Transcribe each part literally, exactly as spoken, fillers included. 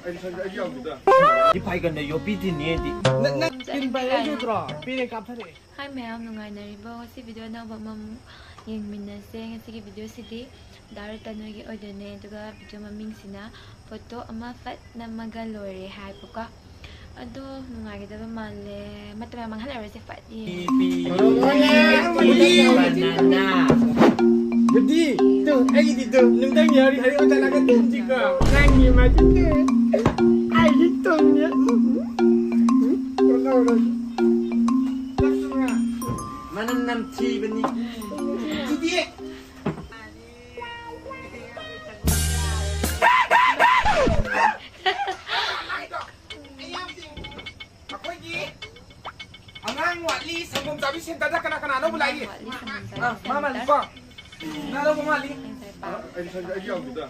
ꯑꯩ ꯁꯟ-, ꯑꯩ ꯌꯥꯎꯗꯦꯗ꯫ ꯗꯤ ꯐꯥꯏꯒꯟꯗ ꯌꯣꯠꯄꯤ ꯊꯤꯟꯅꯤ ꯑꯩꯗꯤ꯫ ꯅꯪ, ꯅꯪ ꯄꯤꯟ ꯄꯥꯏꯔꯛꯏ ꯅꯠꯇ꯭ꯔꯣ? ꯄꯤꯟ ꯍꯦꯛ ꯀꯥꯞꯊꯔꯛꯑꯦ꯫ ꯍꯥꯏ ꯃꯌꯥꯝ, ꯅꯨꯡꯉꯥꯏꯅꯔꯤꯕꯣ? ꯉꯁꯤ ꯚꯤꯗꯤꯑꯣ ꯑꯅꯧꯕ ꯑꯃꯃꯨꯛ ꯌꯦꯡꯃꯤꯟꯅꯁꯦ꯫ ꯉꯁꯤꯒꯤ ꯚꯤꯗꯤꯑꯣꯁꯤꯗꯤ ꯗꯥ ꯔꯇꯟ ꯍꯣꯏꯒꯤ ꯑꯣꯏꯗꯣꯏꯅꯦ꯫ ꯑꯗꯨꯒ ꯚꯤꯗꯤꯑꯣ ꯃꯃꯤꯡꯁꯤꯅ ꯐꯣꯇꯣ ꯑꯃ ꯐꯠ ꯅꯝꯃꯒ ꯂꯣꯏꯔꯦ ꯍꯥꯏꯕꯀꯣ꯫ ꯑꯗꯣ ꯅꯨꯡꯉꯥꯏꯒꯗꯕ ꯃꯥꯜꯂꯦ꯫ ꯃꯇꯝ ꯌꯥꯝ ꯃꯥꯡꯍꯜꯂꯔꯣꯏꯁꯦ, ꯐꯠ ꯌꯦꯡꯉꯦ꯫ ꯕꯗꯤ, ꯇꯨ, ꯑꯩꯒꯤꯗꯤ ꯇꯨ, ꯅꯨꯡꯗꯥꯡ ꯌꯥꯎꯔꯤ, ꯍꯔꯤ ꯑꯣꯖꯥ ꯂꯥꯛꯀ ꯇꯨꯝꯁꯤꯀꯣ꯫ ꯅꯪꯒꯤ ꯃꯥꯏꯗꯨꯗꯤ ꯑꯩꯒꯤ ꯇꯨꯝꯃꯦ꯫ ꯃꯅꯝ ꯅꯝꯊꯤꯕꯅꯤ꯫ ꯑꯗꯨꯗꯤ ꯑꯩꯈꯣꯏꯒꯤ ꯑꯉꯥꯡ ꯋꯥꯠꯂꯤ ꯁꯪꯒꯣꯝ ꯆꯥꯕꯤ ꯁꯦꯟꯇꯔꯗ ꯀꯅꯥ ꯀꯅꯥ ꯑꯅꯧꯕ ꯂꯥꯛꯏ? ꯑꯉꯥꯡ ꯋꯥꯠꯂꯤ ꯁꯪꯒꯣꯝ ꯆꯥꯕꯤ ꯑꯥ, ꯃꯥ ꯃꯥꯜꯂꯤꯀꯣ? ꯁꯦꯟꯇꯔ꯫ ꯑꯩ ꯁꯟ-, ꯑꯩ ꯌꯥꯎꯗꯦꯗ꯫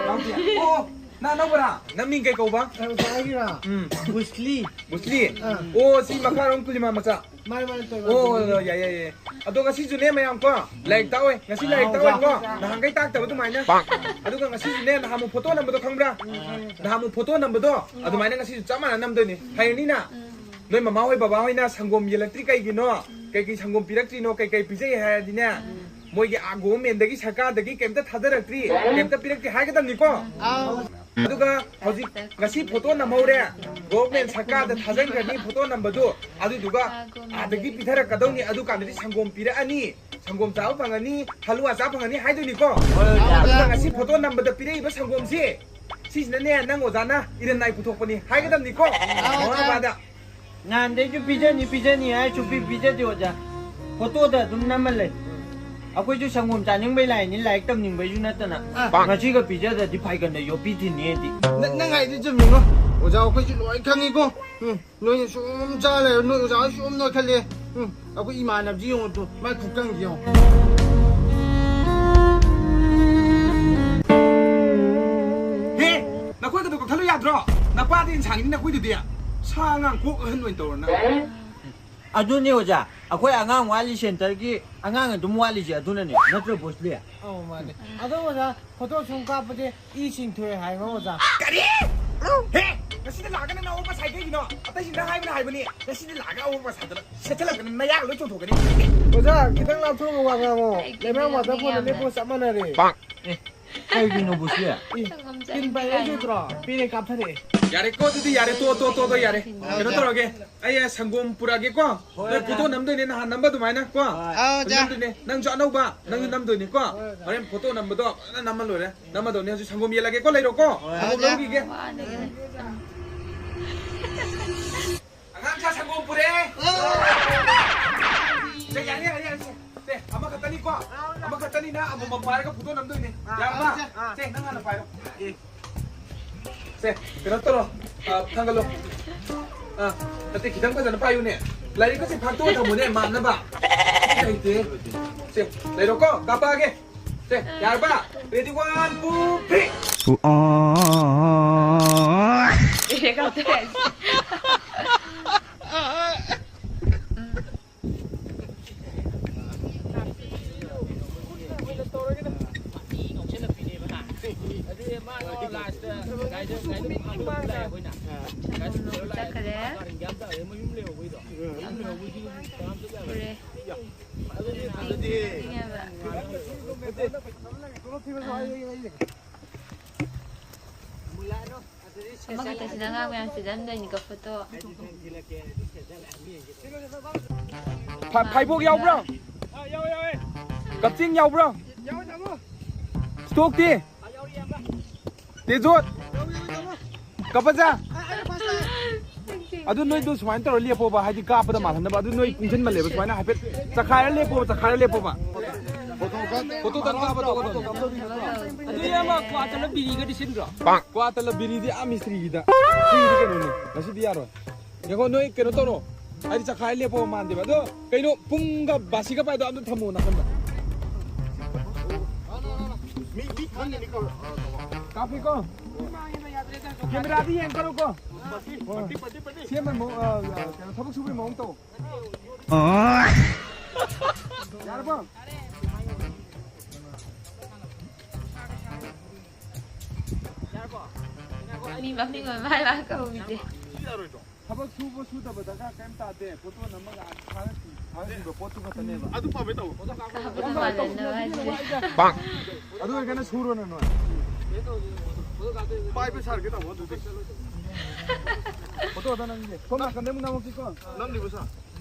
ꯌꯥꯎꯗꯦ? ꯑꯣ, ꯅꯪ ꯑꯅꯧꯕꯔꯥ? ꯅꯪ ꯃꯤꯡ ꯀꯩ ꯀꯧꯕ? ꯑ, ꯑꯣꯖꯥ ꯑꯩꯒꯤꯔꯥ? ꯎꯝ꯫ ꯕꯨꯁꯂꯤ꯫ ꯕꯨꯁꯂꯤ? ꯑꯥ꯫ ꯑꯣ, ꯁꯤ ꯃꯈꯥꯔꯣꯝ ꯀꯨꯂꯤꯃꯥ ꯃꯆꯥ꯫ ꯃꯥꯅꯦ, ꯃꯥꯅꯦ, ꯇꯧꯋꯦ, ꯃꯥꯅꯦ, ꯑꯣ, ꯇꯧꯋꯦ꯫ ꯌꯥꯏ, ꯌꯥꯏ, ꯌꯥꯏ꯫ ꯑꯗꯣ ꯉꯁꯤꯁꯨꯅꯦ ꯃꯌꯥꯝ ꯀꯣ, ꯂꯥꯏꯔꯤꯛ ꯇꯥꯛꯑꯣꯏ꯫ ꯉꯁꯤ ꯂꯥꯏꯔꯤꯛ ꯑꯥ, ꯇꯥꯛꯑꯣꯏꯀꯣ꯫ ꯑꯣꯖꯥ꯫ ꯅꯍꯥꯟꯈꯩ ꯇꯥꯛꯇꯕ ꯑꯗꯨꯃꯥꯏꯅ꯫ ꯑꯗꯨꯒ ꯉꯁꯤꯁꯨꯅꯦ, ꯅꯍꯥꯟꯃꯨꯛ ꯐꯣꯇꯣ ꯅꯝꯕꯗꯣ ꯈꯪꯕ꯭ꯔꯥ? ꯎꯝ, ꯈꯪꯉꯦ꯫ ꯅꯍꯥꯟꯃꯨꯛ ꯐꯣꯇꯣ ꯅꯝꯕꯗꯣ, ꯎꯝ꯫ ꯑꯗꯨꯃꯥꯏꯅ ꯉꯁꯤꯁꯨ ꯆꯞ ꯃꯥꯟꯅ ꯅꯝꯗꯣꯏꯅꯤ꯫ ꯎꯝ꯫ ꯍꯩꯔꯅꯤꯅ? ꯎꯝ꯫ ꯅꯣꯏ ꯃꯃꯥ ꯍꯣꯏ, ꯕꯕꯥ ꯍꯣꯏꯅ ꯁꯪꯒꯣꯝ ꯌꯦꯜꯂꯛꯇ꯭ꯔꯤ ꯀꯩꯒꯤꯅꯣ? ꯎꯝ꯫ ꯀꯩꯀꯩ ꯁꯪꯒꯣꯝ ꯄꯤꯔꯛꯇ꯭ꯔꯤꯅꯣ? ꯀꯩꯀꯩ ꯄꯤꯖꯩ ꯍꯥꯏꯔꯗꯤꯅꯦ, ꯎꯝ꯫ ꯃꯣꯏꯒꯤ ꯑꯥ, ꯒꯣꯚꯔꯟꯃꯦꯟꯗꯒꯤ, ꯁꯔꯀꯥꯔꯗꯒꯤ ꯀꯩꯝꯇ ꯊꯥꯗꯔꯛꯇ꯭ꯔꯤ, ꯀꯩꯝꯇ ꯄꯤꯔꯛꯇꯦ ꯍꯥꯏꯒꯗꯕꯅꯤꯀꯣ꯫ ꯑꯥꯎ꯫ ꯑꯗꯨꯒ ꯍꯧꯖꯤꯛ ꯉꯁꯤ ꯐꯣꯇꯣ ꯅꯝꯍꯧꯔꯦ, ꯒꯣꯚꯔꯟꯃꯦꯟ ꯁꯔꯀꯥꯔꯗ ꯊꯥꯖꯤꯟꯈ꯭ꯔꯅꯤ ꯐꯣꯇꯣ ꯅꯝꯕꯗꯨ, ꯑꯗꯨꯗꯨꯒ ꯑꯥꯗꯒꯤ ꯄꯤꯊꯔꯛꯀꯗꯧꯅꯤ, ꯑꯗꯨꯀꯥꯟꯗꯗꯤ ꯁꯪꯒꯣꯝ ꯄꯤꯔꯛꯑꯅꯤ, ꯁꯪꯒꯣꯝ ꯆꯥꯕ ꯐꯪꯉꯅꯤ, ꯍꯂꯨꯋꯥ ꯆꯥꯕ ꯐꯪꯉꯅꯤ ꯍꯥꯏꯗꯣꯏꯅꯤꯀꯣ꯫ ꯍꯣꯏ, ꯑꯣꯖꯥ꯫ ꯑꯗꯨꯒ ꯉꯁꯤ ꯐꯣꯇꯣ ꯅꯝꯕꯗ ꯄꯤꯔꯛꯏꯕ ꯁꯪꯒꯣꯝꯁꯤ, ꯁꯤꯁꯤꯅꯅꯦ, ꯅꯪ ꯑꯣꯖꯥꯅ ꯏꯔꯟ ꯅꯥꯏ ꯄꯨꯊꯣꯛꯄꯅꯤ ꯍꯥꯏꯒꯗꯕꯅꯤꯀꯣ꯫ ꯑꯥ, ꯃꯃꯥ ꯑꯣꯖꯥ꯫ ꯕꯕꯥꯗ꯫ ꯅꯍꯥꯟꯗꯩꯁꯨ ꯄꯤꯖꯅꯤ, ꯄꯤꯖꯅꯤ ꯍꯥꯏ, ꯁꯨꯡꯄꯤ ꯄꯤꯖꯗꯦ, ꯑꯣꯖꯥ꯫ ꯐꯣꯇꯣꯗ ꯑꯗꯨꯝ ꯅꯝꯃ ꯂꯩ꯫ ꯑꯩꯈꯣꯏꯁꯨ ꯁꯪꯒꯣꯝ ꯆꯥꯅꯤꯡꯕꯩ ꯂꯥꯛꯏꯅꯤ, ꯂꯥꯏꯔꯤꯛ ꯇꯝꯅꯤꯡꯕꯩꯁꯨ ꯅꯠꯇꯅ꯫ ꯑꯥ꯫ ꯉꯁꯤꯒ ꯄꯤꯖꯗ꯭ꯔꯗꯤ ꯐꯥꯏꯒꯟꯗ ꯌꯣꯠꯄꯤ ꯊꯤꯟꯅꯤ ꯑꯩꯗꯤ꯫ ꯅ-, ꯅꯪ ꯍꯥꯏꯗꯤ ꯆꯨꯝꯃꯤꯉꯣ꯫ ꯑꯣꯖꯥ, ꯑꯩꯈꯣꯏꯁꯨ ꯂꯣꯏ ꯈꯪꯉꯤꯀꯣ꯫ ꯎꯝ, ꯅꯣꯏꯅ ꯁꯨꯝ ꯆꯥ ꯂꯩꯔ, ꯅꯣꯏ ꯑꯣꯖꯥ ꯍꯣꯏ ꯁꯨꯝ ꯅꯣꯏꯈꯠꯂꯦ꯫ ꯎꯝ, ꯑꯩꯈꯣꯏ ꯏꯃꯥꯟꯅꯕꯁꯤ ꯌꯦꯡꯉꯨ ꯇꯨ, ꯃꯥꯏ ꯈꯨꯀꯪꯁꯤ ꯌꯦꯡꯉꯨ꯫ ꯍꯦ, ꯅꯈꯣꯏꯒꯗꯣ ꯀꯛꯊꯠꯂꯨ ꯌꯥꯗ꯭ꯔꯣ? ꯅꯄꯥꯗꯤ ꯏꯟꯁꯥꯡꯅꯤ ꯅꯈꯣꯏꯗꯨꯗꯤ꯫ ꯁꯥ ꯑꯉꯥꯡ ꯀꯣꯛ ꯑꯍꯟ ꯑꯣꯏꯅ ꯇꯧꯔꯅ꯫ ꯑꯗꯨꯅꯤ ꯑꯣꯖꯥ, ꯑꯩꯈꯣꯏ ꯑꯉꯥꯡ ꯋꯥꯠꯂꯤ, ꯁꯦꯟꯇꯔꯒꯤ ꯑꯉꯥꯡ ꯑꯗꯨꯝ ꯋꯥꯠꯂꯤꯁꯦ ꯑꯗꯨꯅꯅꯦ, ꯅꯠꯇ꯭ꯔꯣ ꯕꯣꯁꯂꯤ? ꯑꯧ, ꯃꯥꯅꯦ꯫ ꯑꯗꯣ ꯑꯣꯖꯥ, ꯐꯣꯇꯣ ꯁꯨꯝ ꯀꯥꯞꯄꯗꯤ ꯏ ꯁꯤꯡꯊꯣꯛꯑꯦ ꯍꯥꯏꯉꯣ ꯑꯣꯖꯥ꯫ ꯀꯔꯤ? ꯍꯦ! ꯉꯁꯤꯗ ꯂꯥꯛꯑꯒ ꯅꯪꯅ ꯑꯑꯣꯟꯕ ꯁꯥꯏ ꯀꯩꯒꯤꯅꯣ? ꯑꯇꯩꯁꯤꯡꯗ ꯍꯥꯏꯕꯅ ꯍꯥꯏꯕꯅꯤ, ꯉꯁꯤꯗꯤ ꯂꯥꯛꯑꯒ ꯑꯑꯣꯟꯕ ꯁꯥꯗꯅ ꯁꯦꯠꯆꯜꯂꯛꯇꯅ ꯅꯌꯥꯒ ꯂꯣꯏ ꯆꯣꯡꯊꯣꯛꯀꯅꯤ꯫ ꯑꯣꯖꯥ, ꯈꯤꯇꯪ ꯂꯥꯞꯊꯣꯛꯑꯒ ꯋꯥ ꯉꯥꯡꯉꯣ꯫ ꯑꯩ ꯂꯩꯃꯔꯥꯝ ꯀꯤꯕꯤꯔꯝꯅꯤ ꯋꯥꯇꯔꯐꯣꯜꯗ ꯌꯥꯝꯅ꯫ ꯂꯦꯞꯄꯒ ꯆꯞ ꯃꯥꯟꯅꯔꯦ꯫ ꯑꯦ, ꯀꯩꯒꯤꯅꯣ ꯕꯣꯁꯂꯤ? ꯏ, ꯁꯪꯒꯣꯝ ꯄꯤꯟ ꯆꯥꯅꯤꯡꯉꯦ ꯄꯥꯏꯔꯛꯏꯁꯦ ꯀꯥꯏꯅ꯫ ꯎꯗ꯭ꯔꯣ? ꯄꯤꯟ ꯍꯦꯛ ꯀꯥꯞꯊꯔꯛꯑꯦ꯫ ꯌꯥꯔꯦꯀꯣ, ꯑꯗꯨꯗꯤ ꯌꯥꯔꯦ, ꯇꯣ, ꯇꯣ, ꯇꯣ, ꯇꯣ, ꯌꯥꯔꯦ꯫ ꯀꯩꯅꯣ ꯇꯧꯔꯒꯦ, ꯑꯩ ꯁꯪꯒꯣꯝ ꯄꯨꯔꯛꯑꯒꯦꯀꯣ꯫ ꯍꯣꯏ, ꯅꯣꯏ ꯑꯣꯖꯥ꯫ ꯐꯣꯇꯣ ꯅꯝꯗꯣꯏꯅꯦ, ꯅꯍꯥꯟ ꯅꯝꯕ ꯑꯗꯨꯃꯥꯏꯅ ꯀꯣ꯫ ꯑꯥ, ꯑꯣꯖꯥ꯫ ꯅꯝꯗꯣꯏꯅꯦ, ꯅꯪꯁꯨ ꯑꯅꯧꯕ, ꯅꯪꯁꯨ ꯅꯝꯗꯣꯏꯅꯤꯀꯣ꯫ ꯍꯣꯏ, ꯑꯣꯖꯥ꯫ ꯍꯣꯔꯦꯟ ꯐꯣꯇꯣ ꯅꯝꯕꯗꯣ ꯐꯖꯅ ꯅꯝꯃ ꯂꯣꯏꯔꯦ꯫ ꯅꯝꯃꯗꯧꯅꯦ꯫ ꯍꯧꯖꯤꯛ ꯁꯪꯒꯣꯝ ꯌꯦꯜꯂꯒꯦꯀꯣ, ꯂꯩꯔꯣꯀꯣ꯫ ꯍꯣꯏ, ꯁꯪꯒꯣꯝ ꯑꯣꯖꯥ꯫ ꯂꯧꯈꯤꯒꯦ꯫ ꯋꯥꯅꯤ꯫ ꯑꯉꯥꯡ ꯁꯥ ꯁꯪꯒꯣꯝ ꯄꯨꯔꯛꯑꯦ꯫ ꯁꯦ, ꯌꯥꯔꯦ, ꯌꯥꯔꯦ, ꯌꯥꯔꯦ, ꯁꯦ꯫ ꯁꯦ, ꯑꯃꯈꯛꯇꯅꯤꯀꯣ? ꯑꯃꯈꯛꯇꯅꯤꯅ ꯑꯃꯃꯝ ꯄꯥꯏꯔꯒ ꯐꯣꯇꯣ ꯅꯝꯗꯣꯏꯅꯦ꯫ ꯌꯥꯔꯕ? ꯑꯥ, ꯑꯥ꯫ ꯁꯦ, ꯅꯪ ꯍꯥꯟꯅ ꯄꯥꯏꯔꯣ꯫ ꯑꯦ꯫ ꯁꯦ, ꯀꯩꯅꯣ ꯇꯧꯔꯣ꯫ ꯑ, ꯊꯥꯡꯒꯠꯂꯣ꯫ ꯑ, ꯅꯠꯇꯦ, ꯈꯤꯇꯪ ꯐꯖꯅ ꯄꯥꯏꯌꯨꯅꯦ꯫ ꯂꯥꯏꯔꯤꯛꯀꯁꯦ ꯐꯥꯛꯇꯣꯛꯑ ꯊꯝꯃꯨꯅꯦ, ꯃꯥꯟꯅꯕ꯫ ꯍꯩꯇꯦ꯫ ꯁꯦ, ꯂꯩꯔꯣꯀꯣ, ꯀꯥꯞꯄꯛꯑꯒꯦ꯫ ꯁꯦ, ꯌꯥꯔꯕ? Ready, one, two, three. ꯆꯠꯈ꯭ꯔꯦ꯫ ꯎꯔꯦ꯫ ꯑꯃꯈꯛꯇꯁꯤꯅ ꯑꯉꯥꯡ ꯃꯌꯥꯝ ꯆꯤꯜꯍꯟꯗꯣꯏꯅꯤꯀꯣ ꯐꯣꯇꯣ꯫ ꯐ-, ꯐꯩꯕꯣꯛ ꯌꯥꯎꯕ꯭ꯔꯣ? ꯀꯛꯆꯤꯡ ꯌꯥꯎꯕ꯭ꯔꯣ? ꯏꯁꯇꯣꯛꯇꯤ? ꯇꯦꯖꯣꯠ? ꯀꯄꯖꯥ? ꯑꯗꯨ ꯅꯣꯏꯗꯣ ꯁꯨꯃꯥꯏꯅ ꯇꯧꯔ ꯂꯦꯞꯄꯣꯕ, ꯍꯥꯏꯗꯤ ꯀꯥꯞꯄꯗ ꯃꯥꯜꯍꯟꯅꯕ꯫ ꯑꯗꯨ ꯅꯣꯏ ꯄꯨꯡꯁꯤꯟꯃꯜꯂꯦꯕ, ꯁꯨꯃꯥꯏꯅ ꯍꯥꯏꯐꯦꯠ ꯆꯈꯥꯏꯔ ꯂꯦꯞꯄꯣꯕ, ꯆꯈꯥꯏꯔ ꯂꯦꯞꯄꯣꯕ꯫ ꯐꯣꯇꯣ ꯈꯛ ꯀꯥꯞꯄ ꯇꯣꯛꯀꯗꯕꯅꯤ꯫ ꯑꯗꯨ ꯏꯌꯥꯝꯕ, ꯀ꯭ꯋꯥ ꯇꯂꯞ ꯕꯤꯔꯤꯒꯗꯤ ꯁꯤꯟꯗ꯭ꯔꯣ? ꯀ꯭ꯋꯥ ꯇꯂꯞ ꯕꯤꯔꯤꯗꯤ ꯑꯥ ꯃꯤꯁꯇ꯭ꯔꯤꯒꯤꯗ꯫ ꯁꯤꯒꯤꯗꯤ ꯀꯩꯅꯣꯅꯤ, ꯉꯁꯤꯗꯤ ꯌꯥꯔꯣꯏ꯫ ꯉꯥꯏꯈꯣ, ꯅꯣꯏ ꯀꯩꯅꯣ ꯇꯧꯔꯣ, ꯍꯥꯏꯗꯤ ꯆꯈꯥꯏ ꯂꯦꯞꯄꯣ ꯃꯥꯟꯗꯦꯕ꯫ ꯑꯗꯣ ꯀꯩꯅꯣ, ꯄꯨꯡꯒ ꯕꯥꯁꯤꯒ ꯄꯥꯏꯗꯣ ꯑꯝꯇ ꯊꯝꯃꯣ ꯅꯥꯀꯟꯗ꯫ ꯃꯤ, ꯃꯤ ꯈꯪꯒꯅꯤꯀꯣ꯫ ꯀꯥꯞꯄꯤꯀꯣ? ꯀꯦꯃꯦꯔꯥꯗꯤ ꯌꯦꯡ ꯀꯔꯨꯀꯣ꯫ ꯁꯦꯝꯕ ꯃꯑꯣꯡ, ꯑ, ꯀꯩꯅꯣ, ꯊꯕꯛ ꯁꯨꯕꯒꯤ ꯃꯑꯣꯡ ꯇꯧ꯫ ꯌꯥꯔꯕꯣ? ꯃꯤ ꯃꯃꯤꯡ ꯑꯣꯏ ꯃꯥꯏ ꯃꯥ ꯀꯧꯕꯤꯁꯦ꯫ ꯊꯕꯛ ꯁꯨꯕ ꯁꯨꯗꯕ ꯗꯔꯀꯥꯔ ꯀꯩꯝ ꯇꯥꯗꯦ꯫ ꯐꯣꯇꯣ ꯅꯝꯃꯒ ꯊꯥꯒꯠꯈꯤ-, ꯊꯥꯒꯠꯈꯤꯕ ꯄꯣꯠꯇꯨ ꯈꯛꯇꯅꯦꯕ꯫ ꯑꯗꯨ ꯄꯥꯝꯃꯦ ꯇꯧꯕ꯫ ꯐꯣꯇꯣ ꯀꯥꯞꯄꯗ ꯃꯥꯜꯍꯟꯅꯕ ꯍꯥꯏꯁꯦ꯫ ꯑꯗꯨ ꯑꯣꯏꯔꯒꯅ ꯁꯨꯔꯣꯅ ꯅꯣꯏ꯫ ꯄꯥꯏꯕ ꯁꯥꯔꯒꯦ ꯇꯧꯕ ꯑꯗꯨꯗꯤ꯫ ꯐꯣꯇꯣꯗ ꯅꯪꯒꯤ꯫ ꯁꯣꯝ ꯅꯥꯀꯟꯗ ꯑꯃꯨꯛ ꯅꯝꯃꯛꯀꯦꯀꯣ꯫ ꯅꯝꯂꯤꯕ ꯁꯥ꯫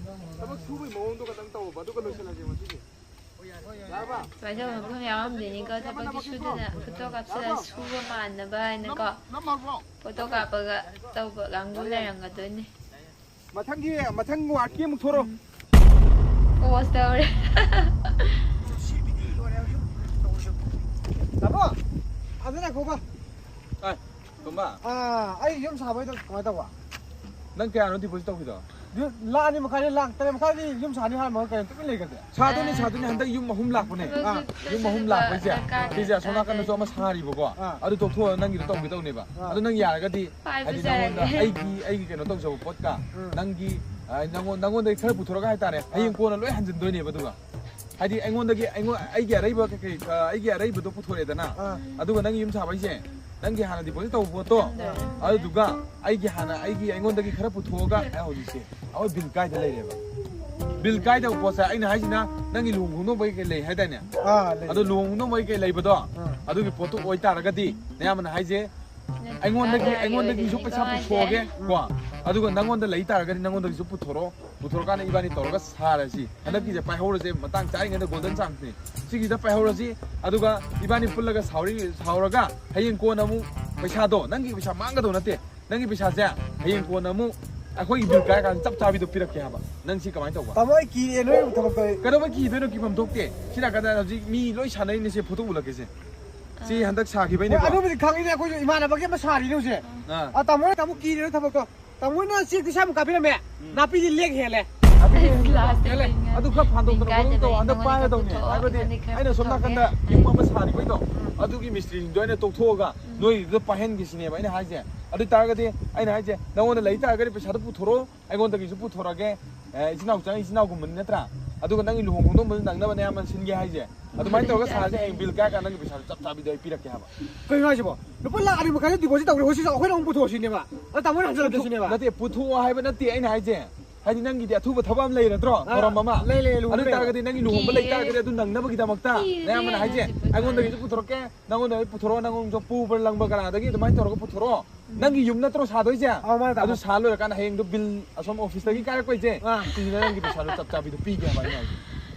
ꯊꯕꯛ ꯁꯨꯕꯒꯤ ꯃꯑꯣꯡꯗꯣ ꯈꯛꯇꯪ ꯇꯧꯕ, ꯑꯗꯨꯒ ꯂꯣꯏꯁꯤꯜꯂꯁꯦ ꯉꯁꯤꯗꯤ꯫ ꯌꯥꯔꯕ? ꯁꯨꯃꯥꯏꯅ ꯇꯧꯕ ꯃꯐꯝ ꯌꯥꯎꯔꯝꯗꯣꯏꯅꯤꯀꯣ꯫ ꯊꯕꯛꯇꯤ ꯁꯨꯗꯅ ꯐꯣꯇꯣ ꯀꯥꯞꯁꯤꯜꯂ ꯁꯨꯕ ꯃꯥꯟꯅꯕ ꯍꯥꯏꯅꯀꯣ꯫ ꯅꯝꯃꯕ꯭ꯔꯣ? ꯐꯣꯇꯣ ꯀꯥꯞꯄꯒ ꯇꯧꯕ ꯀꯥꯡꯕꯨ ꯂꯩꯔꯝꯒꯗꯣꯏꯅꯤ꯫ ꯃꯊꯪꯒꯤ, ꯃꯊꯪ ꯋꯥꯔꯗꯀꯤ ꯑꯃꯨꯛ ꯊꯣꯔꯛꯑꯣ꯫ ꯄꯣꯁ ꯇꯧꯔꯦ꯫ ꯇꯥꯃꯣ, ꯑꯗꯨꯅ ꯈꯣꯕ꯫ ꯑꯦ, ꯇꯣꯝꯕ꯫ ꯑꯥ, ꯑꯩ ꯌꯨꯝ ꯁꯥꯕꯩꯗꯣ ꯀꯃꯥꯏꯅ ꯇꯧꯕ? ꯅꯪ ꯀꯌꯥꯅꯣ ꯗꯤꯄꯣꯖꯤꯠ ꯇꯧꯈꯤꯗꯣ? ꯌꯨꯝ ꯂꯥꯛ ꯑꯅꯤ ꯃꯈꯥꯏꯗ, ꯂꯥꯛ ꯇꯔꯦꯠ ꯃꯈꯥꯏꯗꯤ ꯌꯨꯝ ꯁꯥꯅꯤ ꯍꯥꯏꯔꯝꯃꯒ ꯀꯩꯅꯣ ꯇꯨꯃꯤꯟ ꯂꯩꯈ꯭ꯔꯗꯤ? ꯁꯥꯗꯣꯏꯅꯤ, ꯁꯥꯗꯣꯏꯅꯤ꯫ ꯍꯟꯗꯛ ꯌꯨꯝ ꯑꯍꯨꯝ ꯂꯥꯛꯄꯅꯦ꯫ ꯑꯥ꯫ ꯌꯨꯝ ꯑꯍꯨꯝ ꯂꯥꯛꯄꯩꯁꯦ, ꯁꯤꯁꯦ ꯑꯁꯣꯝ ꯅꯥꯀꯟꯗꯁꯨ ꯑꯃ ꯁꯥꯔꯤꯕꯀꯣ꯫ ꯑꯥ꯫ ꯑꯗꯨ ꯇꯣꯛꯊꯣꯛꯑꯒ ꯅꯪꯒꯤꯗꯣ ꯇꯧꯒꯦ ꯇꯧꯅꯦꯕ꯫ ꯑꯥ꯫ ꯑꯗꯨ ꯅꯪ ꯌꯥꯔꯒꯗꯤ, ꯍꯥꯏꯗꯤ ꯅꯪꯉꯣꯟꯗ ꯑꯩꯒꯤ, ꯑꯩꯒꯤ ꯀꯩꯅꯣ ꯇꯧꯖꯕ ꯄꯣꯠꯀ, ꯎꯝ꯫ ꯅꯪꯒꯤ, ꯑ, ꯅꯪꯉꯣꯟ-, ꯅꯪꯉꯣꯟꯗꯒꯤ ꯈꯔ ꯄꯨꯊꯣꯔꯒ ꯍꯥꯏꯇꯥꯔꯦ, ꯍꯌꯦꯡ ꯑꯥ꯫ ꯀꯣꯟꯅ ꯂꯣꯏ ꯍꯟꯖꯤꯟꯗꯣꯏꯅꯦꯕ꯫ ꯑꯗꯨꯒ ꯍꯥꯏꯗꯤ ꯑꯩꯉꯣꯟꯗꯒꯤ, ꯑꯩꯉꯣꯟ-, ꯑꯩꯒꯤ ꯑꯔꯩꯕ ꯀꯩꯀꯩ, ꯑ, ꯑꯩꯒꯤ ꯑꯔꯩꯕꯗꯣ ꯄꯨꯊꯣꯔꯛꯑꯦꯗꯅ, ꯑꯥ꯫ ꯑꯗꯨꯒ ꯅꯪꯒꯤ ꯌꯨꯝ ꯁꯥꯕꯩꯁꯦ, ꯅꯪꯒꯤ ꯍꯥꯟꯅ ꯗꯤꯄꯣꯖꯤꯠ ꯇꯧꯕ ꯄꯣꯠꯇꯣ, ꯑꯗꯨꯗꯨꯒ ꯑꯩꯒꯤ ꯍꯥꯟꯅ, ꯑꯩꯒꯤ, ꯑꯩꯉꯣꯟꯗꯒꯤ ꯈꯔ ꯄꯨꯊꯣꯛꯑꯒ, ꯑꯩ ꯍꯧꯖꯤꯛꯁꯦ ꯑꯩꯈꯣꯏ ꯕꯤꯜ ꯀꯥꯏꯗ ꯂꯩꯔꯦꯕ꯫ ꯕꯤꯜ ꯀꯥꯏꯗꯕ ꯄꯣꯠꯁꯦ ꯑꯩꯅ ꯍꯥꯏꯁꯤꯅ ꯅꯪꯒꯤ ꯂꯨꯍꯣꯡ ꯈꯣꯡꯗꯣꯡꯕꯒꯤ ꯀꯩ ꯂꯩ ꯍꯥꯏꯗꯥꯏꯅꯦ? ꯑꯥ, ꯂꯩ꯫ ꯑꯗꯣ ꯂꯨꯍꯣꯡ ꯈꯣꯡꯗꯣꯡꯕꯒꯤ ꯀꯩ ꯂꯩꯕꯗꯣ, ꯑꯥ꯫ ꯑꯗꯨꯒꯤ ꯄꯣꯠꯇꯣ ꯑꯣꯏꯇꯥꯔꯒꯗꯤ, ꯑꯌꯥꯝꯕꯅ ꯍꯥꯏꯁꯦ, ꯑꯩꯉꯣꯟꯗꯒꯤ, ꯑꯩꯉꯣꯟꯗꯒꯤꯁꯨ ꯄꯩꯁꯥ ꯄꯨꯊꯣꯛꯑꯒꯦ ꯀꯣ, ꯑꯗꯨꯒ ꯅꯪꯉꯣꯟꯗ ꯂꯩ ꯇꯥꯔꯒꯗꯤ ꯅꯪꯉꯣꯟꯗꯒꯤꯁꯨ ꯄꯨꯊꯣꯔꯛꯑꯣ, ꯄꯨꯊꯣꯔꯀꯥꯟꯗ ꯏꯕꯥꯅꯤ ꯇꯧꯔꯒ ꯁꯥꯔꯁꯤ꯫ ꯍꯟꯗꯛꯀꯤꯁꯦ ꯄꯥꯏꯍꯧꯔꯁꯦ, ꯃꯇꯥꯡ ꯆꯥꯔꯤꯉꯩꯗ ꯒꯣꯜꯗꯟ ꯆꯥꯟꯁꯅꯤ꯫ ꯁꯤꯒꯤꯁꯤꯗ ꯄꯥꯏꯍꯧꯔꯁꯤ, ꯑꯗꯨꯒ ꯏꯕꯥꯅꯤ ꯄꯨꯜꯂꯒ ꯁꯥꯎꯔꯤ-, ꯁꯥꯎꯔꯒ ꯍꯌꯦꯡ ꯀꯣꯟꯅ ꯑꯃꯨꯛ ꯄꯩꯁꯥꯗꯣ, ꯅꯪꯒꯤ ꯄꯩꯁꯥ ꯃꯥꯡꯒꯗꯧ ꯅꯠꯇꯦ, ꯅꯪꯒꯤ ꯄꯩꯁꯥꯁꯦ ꯍꯌꯦꯡ ꯀꯣꯟꯅ ꯑꯃꯨꯛ ꯑꯩꯈꯣꯏꯒꯤ ꯕꯤꯜ ꯀꯥꯏꯔꯀꯥꯟꯗ ꯆꯞ ꯆꯥꯕꯤꯗꯣ ꯄꯤꯔꯛꯀꯦ ꯍꯥꯏꯕ꯫ ꯅꯪ ꯁꯤ ꯀꯃꯥꯏꯅ ꯇꯧꯕ? ꯇꯥꯃꯣ, ꯑꯩ ꯀꯤꯔꯦ ꯅꯣꯏ ꯊꯕꯛꯇꯣ ꯑꯩ꯫ ꯀꯩꯗꯧꯕꯩ ꯀꯤꯗꯣꯏꯅꯣ? ꯀꯤꯐꯝ ꯊꯣꯛꯇꯦ꯫ ꯁꯤ ꯅꯥꯀꯟꯗ ꯍꯧꯖꯤꯛ ꯃꯤ ꯂꯣꯏ ꯁꯥꯟꯅꯔꯤꯅꯦ, ꯁꯦ ꯐꯣꯇꯣ ꯎꯠꯂꯛꯀꯦꯁꯦ꯫ ꯁꯤ ꯍꯟꯗꯛ ꯍꯣꯏ, ꯁꯥꯈꯤꯕꯩꯅꯦꯀꯣ꯫ ꯑꯗꯨꯕꯨꯗꯤ ꯈꯪꯉꯤꯅꯦ, ꯑꯩꯈꯣꯏꯁꯨ ꯏꯃꯥꯟꯅꯕꯒꯤ ꯑꯃ ꯁꯥꯔꯤꯅꯦ ꯍꯧꯖꯤꯛ꯫ ꯑꯥ꯫ ꯑꯥ, ꯇꯥꯃꯣꯅ ꯇꯥꯃꯣ ꯀꯤꯔꯤꯔꯣ ꯊꯕꯛꯇꯣ? ꯇꯥꯃꯣꯅ ꯆꯦꯛꯇꯨ ꯁꯥꯃꯨꯛ ꯀꯥꯞꯄꯤꯔꯝꯃꯦ꯫ ꯎꯝ꯫ ꯅꯥꯄꯤꯗꯤ ꯂꯦꯛ ꯍꯦꯜꯂꯦ꯫ ꯑꯗꯨ ꯈꯔ ꯐꯥꯟꯗꯣꯛꯇꯅ ꯈꯣꯠꯇꯣꯛꯇꯧ ꯍꯟꯗꯛ ꯄꯥꯏꯔꯗꯧꯅꯦ꯫ ꯍꯥꯏꯕꯗꯤ ꯑꯩꯅ ꯁꯣꯝ ꯅꯥꯀꯟꯗ ꯌꯨꯝ ꯑꯃ ꯁꯥꯔꯤꯕꯩꯗꯣ, ꯑꯗꯨꯒꯤ ꯃꯤꯁꯇ꯭ꯔꯤꯁꯤꯡꯗꯣ ꯑꯩꯅ ꯇꯣꯛꯊꯣꯛꯑꯒ ꯅꯣꯏꯗꯨꯗ ꯄꯥꯏꯍꯟꯒꯦ ꯁꯤꯅꯦꯕ ꯑꯩꯅ ꯍꯥꯏꯁꯦ꯫ ꯑꯗꯨ ꯑꯣꯏꯇꯥꯔꯒꯗꯤ ꯑꯩꯅ ꯍꯥꯏꯁꯦ, ꯅꯉꯣꯟꯗ ꯂꯩ ꯇꯥꯔꯒꯗꯤ ꯄꯩꯁꯥꯗꯣ ꯄꯨꯊꯣꯔꯛꯑꯣ, ꯑꯩꯉꯣꯟꯗꯒꯤꯁꯨ ꯄꯨꯊꯣꯔꯛꯑꯒꯦ꯫ ꯑꯦ, ꯏꯆꯤꯟ ꯏꯅꯥꯎ ꯆꯪ ꯏꯆꯤꯟ ꯏꯅꯥꯎꯒꯨꯝꯕꯅꯤ ꯅꯠꯇ꯭ꯔꯥ? ꯑꯗꯨꯒ ꯅꯪꯒꯤ ꯂꯨꯍꯣꯡ ꯈꯣꯡꯗꯣꯡꯕꯗ ꯅꯪꯅꯕꯅꯦ ꯑꯌꯥꯝꯕ ꯁꯤꯟꯒꯦ ꯍꯥꯏꯁꯦ꯫ ꯑꯗꯨꯃꯥꯏꯅ ꯇꯧꯔꯒ ꯁꯥꯔꯁꯦ꯫ ꯍꯌꯦꯡ ꯕꯤꯜ ꯀꯥꯏꯔꯀꯥꯟꯗ ꯅꯪꯒꯤ ꯄꯩꯁꯥꯗꯣ ꯆꯞ ꯆꯥꯕꯤꯗꯣ ꯑꯩ ꯄꯤꯔꯛꯀꯦ ꯍꯥꯏꯕ꯫ ꯀꯩꯅꯣ ꯍꯥꯏꯁꯤꯕꯣ? ꯂꯨꯄꯥ ꯂꯥꯛ ꯑꯅꯤ ꯃꯈꯥꯏꯗ ꯗꯤꯄꯣꯖꯤꯠ ꯇꯧꯈ꯭ꯔꯦ, ꯍꯧꯖꯤꯛ ꯑꯩꯈꯣꯏꯅ ꯑꯃꯨꯛ ꯄꯨꯊꯣꯛꯑꯁꯤꯅꯦꯕ? ꯑꯗ ꯇꯥꯃꯣꯅ ꯍꯟꯖꯜꯂꯛꯀꯦ ꯁꯤꯅꯦꯕ? ꯅꯠꯇꯦ, ꯄꯨꯊꯣꯛꯑꯣ ꯍꯥꯏꯕ ꯅꯠꯇꯦ ꯑꯩꯅ ꯍꯥꯏꯁꯦ꯫ ꯍꯥꯏꯗꯤ ꯅꯪꯒꯤꯗꯤ ꯑꯊꯨꯕ ꯊꯕꯛ ꯑꯃ ꯂꯩꯔꯗ꯭ꯔꯣ? ꯑꯥ, ꯊꯧꯔꯝ ꯑꯃ꯫ ꯂꯩ, ꯂꯩ, ꯂꯨꯍꯣꯡꯕ ꯑꯗꯨ ꯂꯩ꯫ ꯑꯣꯏꯇꯥꯔꯒꯗꯤ ꯅꯪꯒꯤ ꯂꯨꯍꯣꯡꯕ ꯂꯩꯇꯥꯔꯒꯗꯤ ꯑꯗꯨ ꯅꯪꯅꯕꯒꯤꯗꯃꯛꯇ ꯀꯤꯔꯦ ꯑꯌꯥꯝꯕꯅ ꯍꯥꯏꯁꯦ꯫ ꯍꯧꯖꯤꯛ ꯄꯨꯊꯣꯛꯑꯣ꯫ ꯑꯩꯉꯣꯟꯗꯒꯤꯁꯨ ꯄꯨꯊꯣꯔꯛꯀꯦ, ꯅꯪꯉꯣꯟꯗꯒꯤ ꯄꯨꯊꯣꯔꯛꯑꯣ, ꯅꯪꯉꯣꯟꯗ ꯄꯨꯕ꯭ꯔ ꯂꯪꯕ ꯀꯅꯥꯗꯒꯤ ꯑꯗꯨꯃꯥꯏꯅ ꯇꯧꯔꯒ ꯄꯨꯊꯣꯔꯛꯑꯣ꯫ ꯎꯝ꯫ ꯅꯪꯒꯤ ꯌꯨꯝ ꯅꯠꯇ꯭ꯔꯣ ꯁꯥꯗꯣꯏꯁꯦ? ꯑꯧ, ꯃꯥꯅꯦ, ꯇꯥꯃꯣ꯫ ꯑꯗꯨ ꯁꯥ ꯂꯣꯏꯔꯀꯥꯟꯗ ꯍꯌꯦꯡꯗꯣ ꯕꯤꯜ ꯑꯁꯣꯝ ꯑꯣꯐꯤꯁꯇꯒꯤ ꯀꯥꯏꯔꯛꯄꯩꯁꯦ, ꯑꯥ꯫ ꯁꯤꯁꯤꯅ ꯅꯪꯒꯤ ꯄꯩꯁꯥꯗꯣ ꯆꯞ ꯆꯥꯕꯤꯗꯣ ꯄꯤꯒꯦ ꯍꯥꯏꯕ ꯑꯩꯅ ꯍꯥꯏꯁꯦ꯫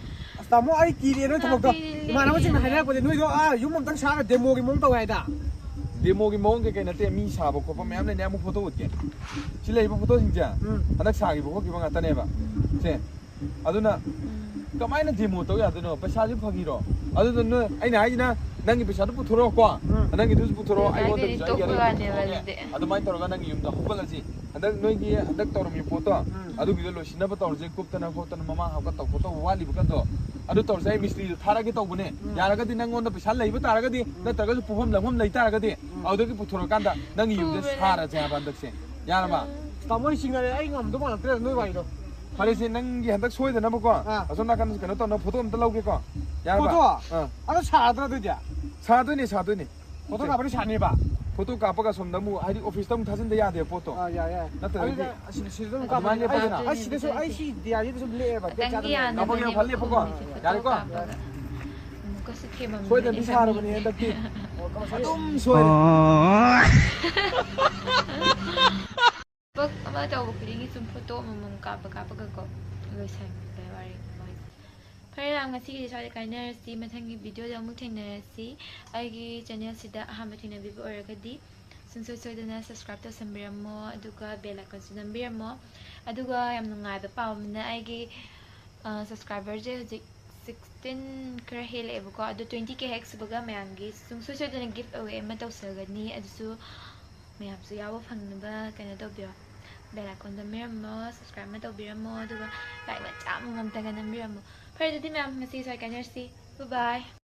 ꯑꯁ, ꯇꯥꯃꯣ, ꯑꯩ ꯀꯤꯔꯦ ꯅꯣꯏ ꯊꯕꯛꯇꯣ꯫ ꯇꯥꯕꯤꯔꯤꯅꯦ꯫ ꯏꯃꯥꯟꯅꯕꯁꯤꯡꯅ ꯍꯥꯏꯅꯔꯛꯄꯗꯤ ꯅꯣꯏꯗꯣ, ꯑꯥ, ꯌꯨꯝ ꯑꯝꯇꯪ ꯁꯥꯔꯒ ꯗꯦꯃꯣꯒꯤ ꯃꯑꯣꯡ ꯇꯧꯋꯦ ꯍꯥꯏꯗ꯫ ꯗꯦꯃꯣꯒꯤ ꯃꯑꯣꯡ ꯀꯩꯀꯩ ꯅꯠꯇꯦ, ꯃꯤ ꯁꯥꯕ ꯈꯣꯠꯄ ꯃꯌꯥꯝ ꯂꯩꯅꯦ꯫ ꯑꯃꯨꯛ ꯐꯣꯇꯣ ꯎꯠꯀꯦ꯫ ꯁꯤ ꯂꯩꯔꯤꯕ ꯐꯣꯇꯣꯁꯤꯡꯁꯦ ꯎꯝ꯫ ꯍꯟꯗꯛ ꯁꯥꯈꯤꯕ ꯈꯣꯠꯈꯤꯕ ꯉꯥꯛꯇꯅꯦꯕ꯫ ꯁꯦ꯫ ꯑꯗꯨꯅ ꯎꯝ꯫ ꯀꯃꯥꯏꯅ ꯗꯦꯃꯣ ꯇꯧ ꯌꯥꯗꯣꯏꯅꯣ? ꯄꯩꯁꯥꯁꯤ ꯐꯪꯉꯤꯔꯣ? ꯑꯗꯨꯗ ꯅꯣꯏ, ꯑꯩꯅ ꯍꯥꯏꯁꯤꯅ ꯅꯪꯒꯤ ꯄꯩꯁꯥꯗꯣ ꯄꯨꯊꯣꯔꯛꯑꯣꯀꯣ꯫ ꯎꯝ꯫ ꯅꯪꯒꯤꯗꯨꯁꯨ ꯄꯨꯊꯣꯔꯛꯑꯣ, ꯌꯥꯏ, ꯑꯩꯉꯣꯟꯗꯒꯤꯁꯨ ꯑꯩꯒꯤ ꯑꯔꯦꯝꯕ ꯇꯣꯛꯄ ꯋꯥꯅꯦꯕ ꯄꯨꯊꯣꯔꯛꯑꯣ꯫ ꯑꯗꯨꯗꯤ꯫ ꯑꯗꯨꯃꯥꯏꯅ ꯇꯧꯔꯒ ꯅꯪꯒꯤ ꯌꯨꯝꯗ ꯍꯧꯒꯠꯂꯁꯤ꯫ ꯍꯟꯗꯛ ꯅꯣꯏꯒꯤ ꯍꯟꯗꯛ ꯇꯧꯔꯝꯃꯤ ꯄꯣꯠꯇꯣ, ꯎꯝ꯫ ꯑꯗꯨꯒꯤꯗꯣ ꯂꯣꯏꯁꯤꯟꯅꯕ ꯇꯧꯔꯁꯦ, ꯀꯨꯞꯇꯅ ꯈꯣꯠꯇꯅ ꯃꯃꯥꯡ ꯍꯥꯞꯀꯠꯇꯧ ꯈꯣꯠꯇꯧꯕ ꯋꯥꯠꯂꯤꯕ ꯀꯟꯗꯣ꯫ ꯑꯗꯨ ꯇꯧꯔꯁꯦ, ꯑꯩ ꯃꯤꯁꯇ꯭ꯔꯤꯗꯣ ꯊꯥꯔꯛꯑꯒꯦ ꯇꯧꯕꯅꯦ꯫ ꯎꯝ꯫ ꯌꯥꯔꯒꯗꯤ ꯅꯪꯉꯣꯟꯗ ꯄꯩꯁꯥ ꯂꯩꯕ ꯇꯥꯔꯒꯗꯤ, ꯎꯝ꯫ ꯅꯠꯇ꯭ꯔꯒꯁꯨ ꯄꯨꯐꯝ ꯂꯥꯡꯐꯝ ꯂꯩ ꯇꯥꯔꯒꯗꯤ, ꯎꯝ꯫ ꯑꯗꯨꯗꯒꯤ ꯄꯨꯊꯣꯔꯛꯀꯥꯟꯗ ꯅꯪꯒꯤ ꯌꯨꯝꯁꯦ ꯄꯨꯕ꯭ꯔꯥ? ꯁꯥꯔꯁꯦ ꯍꯥꯏꯕ ꯍꯟꯗꯛꯁꯦ꯫ ꯌꯥꯔꯕ? ꯇꯥꯃꯣ, ꯑꯩ ꯁꯤꯡꯅꯔꯦ, ꯑꯩ ꯉꯝꯗꯧ ꯃꯥꯟꯂꯛꯇ꯭ꯔꯦ ꯅꯣꯏ ꯋꯥꯔꯤꯗꯣ꯫ ꯐꯔꯦꯁꯦ, ꯅꯪꯒꯤ ꯍꯟꯗꯛ ꯁꯣꯏꯗꯅꯕꯀꯣ, ꯑꯥ꯫ ꯑꯁꯣꯝ ꯅꯥꯀꯟꯗ ꯀꯩꯅꯣ ꯇꯧꯅꯕ ꯐꯣꯇꯣ ꯑꯝꯇ ꯂꯧꯒꯦꯀꯣ꯫ ꯌꯥꯔꯕ? ꯐꯣꯇꯣ? ꯑꯥ꯫ ꯑꯗꯣ ꯁꯥꯔꯗ꯭ꯔꯥ ꯑꯗꯨꯗꯤ? ꯁꯥꯗꯣꯏꯅꯦ, ꯁꯥꯗꯣꯏꯅꯦ꯫ ꯐꯣꯇꯣ ꯀꯥꯞꯄꯗꯤ ꯁꯥꯅꯦꯕ? ꯐꯣꯇꯣ ꯀꯥꯞꯄꯒ ꯑꯁꯣꯝꯗ ꯑꯃꯨꯛ, ꯍꯥꯏꯗꯤ ꯑꯣꯐꯤꯁꯇ ꯑꯃꯨꯛ ꯊꯥꯖꯤꯟꯗ ꯌꯥꯗꯦꯕ ꯄꯣꯠꯇꯣ꯫ ꯑꯥ, ꯌꯥꯏ, ꯌꯥꯏ꯫ ꯅꯠꯇ꯭ꯔꯒꯗꯤ ꯑꯗꯨꯗꯤ ꯑꯁꯤꯗ, ꯁꯤꯗ ꯑꯗꯨꯝ ꯑꯗꯨꯃꯥꯏꯅ ꯀꯥꯞꯄꯅꯦ꯫ ꯂꯦꯞꯄꯁꯤꯅ꯫ ꯑꯩ, ꯑꯩ ꯁꯤꯗꯁꯨ, ꯑꯩ ꯁꯤ ꯗꯤ ꯑꯥꯔ ꯁꯤꯗꯁꯨ ꯂꯦꯛꯑꯦꯕ, ꯗꯦꯠ ꯈꯤꯇꯪꯗꯤ ꯀꯌꯥꯗꯅꯣ? ꯌꯥꯅꯤꯡꯉꯦ꯫ ꯀꯥꯞꯄꯒꯦ, ꯐꯠ ꯂꯦꯞꯄꯀꯣ꯫ ꯐꯣꯇꯣ ꯌꯥꯔꯦꯀꯣ? ꯀꯥꯞꯄꯒ ꯑꯃꯨꯛꯀꯁꯨ ꯊꯦꯝꯃꯝꯃꯦ꯫ ꯁꯣꯏꯗꯅꯗꯤ ꯁꯥꯔꯕꯅꯦ ꯍꯟꯗꯛꯇꯤ꯫ ꯑꯗꯨꯝ ꯁꯣꯏꯔꯦ꯫ ꯊꯕꯛ ꯑꯃ ꯇꯧꯕ ꯈꯨꯗꯤꯡꯒꯤ ꯁꯨꯝ ꯐꯣꯇꯣ ꯑꯃꯃꯝ ꯀꯥꯞꯄ ꯀꯥꯞꯄꯒꯀꯣ ꯂꯣꯏꯁꯟꯕ ꯋꯥꯔꯤ ꯃꯣꯏꯁꯦ꯫ ꯐꯔꯦ ꯂꯥ, ꯉꯁꯤꯒꯤꯗꯤ ꯁ꯭ꯋꯥꯏꯗ ꯀꯥꯏꯅꯔꯁꯤ꯫ ꯃꯊꯪꯒꯤ ꯚꯤꯗꯤꯑꯣꯗ ꯑꯃꯨꯛ ꯊꯦꯡꯅꯔꯁꯤ꯫ ꯑꯩꯒꯤ ꯆꯦꯅꯦꯜꯁꯤꯗ ꯑꯍꯥꯟꯕ ꯊꯦꯡꯅꯕꯤꯕ ꯑꯣꯏꯔꯒꯗꯤ ꯁꯨꯡꯁꯣꯏ ꯁꯣꯏꯗꯅ subscribe ꯇꯧꯁꯟꯕꯤꯔꯝꯃꯣ, ꯑꯗꯨꯒ bell iconꯁꯨ ꯅꯝꯕꯤꯔꯝꯃꯣ꯫ ꯑꯗꯨꯒ ꯌꯥꯝ ꯅꯨꯡꯉꯥꯏꯕ ꯄꯥꯎ ꯑꯃꯅ, ꯑꯩꯒꯤ, ꯑ, subscriberꯁꯦ ꯍꯧꯖꯤꯛ sixteen ꯈꯔ ꯍꯦꯜꯂꯛꯑꯦꯕꯀꯣ꯫ ꯑꯗꯣ twenty K ꯍꯦꯛ ꯁꯨꯕꯒ ꯃꯌꯥꯝꯒꯤ ꯁꯨꯡꯁꯣꯏ ꯁꯣꯏꯗꯅ giveaway ꯑꯃ ꯇꯧꯖꯒꯅꯤ꯫ ꯑꯗꯨꯁꯨ ꯃꯌꯥꯝꯁꯨ ꯌꯥꯎꯕ ꯐꯪꯅꯕ ꯀꯩꯅꯣ ꯇꯧꯕꯤꯔꯣ꯫ bell icon ꯅꯝꯕꯤꯔꯝꯃꯣ, subscribe ꯑꯃ ꯇꯧꯕꯤꯔꯝꯃꯣ, ꯑꯗꯨꯒ like ꯃꯆꯥ ꯑꯃꯃꯝꯇꯒ ꯅꯝꯕꯤꯔꯝꯃꯣ꯫ ꯐꯔꯦ, ꯑꯗꯨꯗꯤ ꯃꯌꯥꯝ, ꯉꯁꯤ ꯁ꯭ꯋꯥꯏ ꯀꯥꯏꯅꯔꯁꯤ꯫ Bye bye.